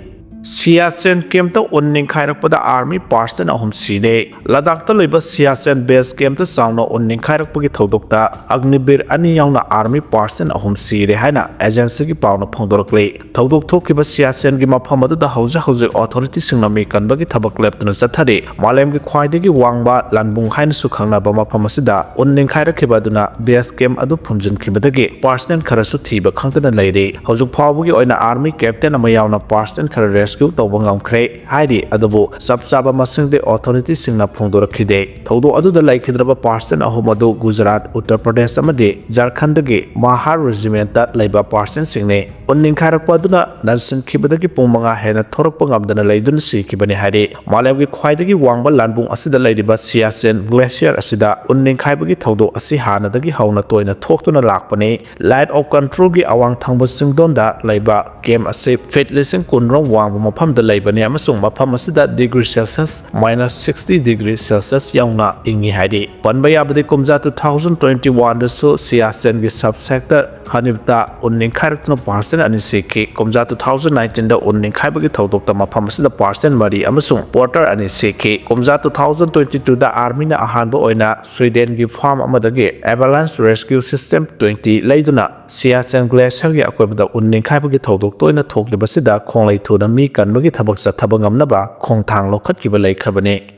ꯁꯤꯌꯥꯆꯦꯟ campꯇ ꯎꯟ ꯅꯤꯡꯈꯥꯏꯔꯛꯄꯗ army personnel ꯑꯍꯨꯝ ꯁꯤꯔꯦ꯫ ꯂꯗꯥꯈꯇ ꯂꯩꯕ ꯁꯤꯌꯥꯆꯦꯟ base campꯇ ꯆꯥꯎꯅ ꯎꯟ ꯅꯤꯡꯈꯥꯏꯔꯛꯄꯒꯤ ꯊꯧꯗꯣꯛꯇ ꯑꯒꯅꯤꯕꯤꯔ ꯑꯅꯤ ꯌꯥꯎꯅ army personnel ꯑꯍꯨꯝ ꯁꯤꯔꯦ ꯍꯥꯏꯅ agencyꯒꯤ ꯄꯥꯎꯅ ꯐꯣꯡꯗꯣꯔꯛꯂꯤ꯫ ꯊꯧꯗꯣꯛ ꯊꯣꯛꯈꯤꯕ ꯁꯤꯌꯥꯆꯦꯟꯒꯤ ꯃꯐꯝ ꯑꯗꯨꯗ ꯍꯧꯖꯤꯛ ꯍꯧꯖꯤꯛ authorityꯁꯤꯡꯅ ꯃꯤ ꯀꯟꯕꯒꯤ ꯊꯕꯛ ꯂꯦꯞꯇꯅ ꯆꯠꯊꯔꯤ꯫ ꯃꯥꯂꯦꯝꯒꯤ ꯈ꯭ꯋꯥꯏꯗꯒꯤ ꯋꯥꯡꯕ ꯂꯥꯟꯕꯨꯡ ꯍꯥꯏꯅꯁꯨ ꯈꯪꯅꯕ ꯃꯐꯝ ꯑꯁꯤꯗ ꯎꯟ ꯅꯤꯡꯈꯥꯏꯔꯛꯈꯤꯕ ꯑꯗꯨꯅ base camp ꯑꯗꯨ ꯐꯨꯝꯖꯤꯟꯈꯤꯕꯗꯒꯤ personnel ꯈꯔꯁꯨ ꯊꯤꯕ ꯈꯪꯗꯅ ꯂꯩꯔꯤ꯫ ꯍꯧꯖꯤꯛ ꯐꯥꯎꯕꯒꯤ ꯑꯣꯏꯅ army captain ꯑꯃ ꯌꯥꯎꯅ personnel ꯈꯔ rescue ꯇꯧꯕ ꯉꯝꯈ꯭ꯔꯦ ꯍꯥꯏꯔꯤ, ꯑꯗꯨꯕꯨ ꯆꯞ ꯆꯥꯕ ꯃꯁꯤꯡꯗꯤ authorityꯁꯤꯡꯅ ꯐꯣꯡꯗꯣꯔꯛꯈꯤꯗꯦ꯫ ꯊꯧꯗꯣꯛ ꯑꯗꯨꯗ ꯂꯩꯈꯤꯗ꯭ꯔꯕ personnel ꯑꯍꯨꯝ ꯑꯗꯨ ꯒꯨꯖꯔꯥꯠ, ꯎꯠꯇꯔ ꯄ꯭ꯔꯗꯦꯁ ꯑꯃꯗꯤ ꯖꯔꯈꯟꯗꯒꯤ ꯃꯍꯥꯔ regimentꯇ ꯂꯩꯕ personnelꯁꯤꯡꯅꯤ꯫ ꯎꯟ ꯅꯤꯡꯈꯥꯏꯔꯛꯄ ꯑꯗꯨꯅ ꯅꯟꯁꯤꯟꯈꯤꯕꯗꯒꯤ ꯄꯨꯡ ꯃꯉꯥ ꯍꯦꯟꯅ ꯊꯣꯔꯛꯄ ꯉꯝꯗꯅ ꯂꯩꯗꯨꯅ ꯁꯤꯈꯤꯕꯅꯤ ꯍꯥꯏꯔꯤ꯫ ꯃꯥꯂꯦꯝꯒꯤ ꯈ꯭ꯋꯥꯏꯗꯒꯤ ꯋꯥꯡꯕ ꯂꯥꯟꯕꯨꯡ ꯑꯁꯤꯗ ꯂꯩꯔꯤꯕ ꯁꯤꯌꯥꯆꯦꯟ glacier ꯑꯁꯤꯗ ꯎꯟ ꯅꯤꯡꯈꯥꯏꯕꯒꯤ ꯊꯧꯗꯣꯛ ꯑꯁꯤ ꯍꯥꯟꯅꯗꯒꯤ ꯍꯧꯅ ꯇꯣꯏꯅ ꯊꯣꯛꯇꯨꯅ ꯂꯥꯛꯄꯅꯤ꯫ Line of controlꯒꯤ ꯑꯋꯥꯡ ꯊꯪꯕ ꯆꯤꯡꯗꯣꯟꯗ ꯂꯩꯕ camp ꯑꯁꯤ feet ꯂꯤꯁꯤꯡ ꯀꯨꯟ ꯔꯣꯝ ꯋꯥꯡꯕ ꯃꯐꯝꯗ ꯂꯩꯕꯅꯤ ꯑꯃꯁꯨꯡ ꯃꯐꯝ ꯑꯁꯤꯗ degree Celsius minus sixty degree Celsius ꯌꯧꯅ ꯏꯪꯉꯤ ꯍꯥꯏꯔꯤ꯫ ꯄꯟꯕ ꯌꯥꯕꯗꯤ ꯀꯨꯝꯖꯥ two thousand twenty oneꯗꯁꯨ ꯁꯤꯌꯥꯆꯦꯟꯒꯤ sub sector ꯍꯅꯤꯕꯇ ꯎꯟ ꯅꯤꯡꯈꯥꯏꯔꯛꯇꯨꯅ ꯄꯥꯔꯁꯟ ꯑꯅꯤ ꯁꯤꯈꯤ꯫ ꯀꯨꯝꯖꯥ two thousand nineteenꯗ ꯎꯟ ꯅꯤꯡꯈꯥꯏꯕꯒꯤ ꯊꯧꯗꯣꯛꯇ ꯃꯐꯝ ꯑꯁꯤꯗ ꯄꯥꯔꯁꯟ ꯃꯔꯤ ꯑꯃꯁꯨꯡ ꯄꯣꯔꯇꯔ ꯑꯅꯤ ꯁꯤꯈꯤ꯫ ꯀꯨꯝꯖꯥ two thousand twenty twoꯗ ꯑꯥꯔꯃꯤꯅ ꯑꯍꯥꯟꯕ ꯑꯣꯏꯅ ꯁ꯭ꯋꯤꯗꯦꯟꯒꯤ ꯐꯥꯔꯝ ꯑꯃꯗꯒꯤ ꯑꯦꯚꯥꯂꯥꯟꯁ ꯔꯦꯁꯀ꯭ꯌꯨ ꯁꯤꯁꯇꯦꯝ twenty ꯂꯩꯗꯨꯅ ꯁꯤꯌꯥꯆꯦꯟ ꯒ꯭ꯂꯦꯁꯤꯌꯔꯒꯤ ꯑꯀꯣꯏꯕꯗ ꯎꯟ ꯅꯤꯡꯈꯥꯏꯕꯒꯤ ꯊꯧꯗꯣꯛ ꯇꯣꯏꯅ ꯊꯣꯛꯂꯤꯕꯁꯤꯗ ꯈꯣꯡꯂꯩ ꯊꯨꯅ ꯃꯤ ꯀꯟꯕꯒꯤ ꯊꯕꯛ ꯆꯠꯊꯕ ꯉꯝꯅꯕ ꯈꯣꯡꯊꯥꯡ ꯂꯧꯈꯠꯈꯤꯕ ꯂꯩꯈ꯭ꯔꯕꯅꯤ꯫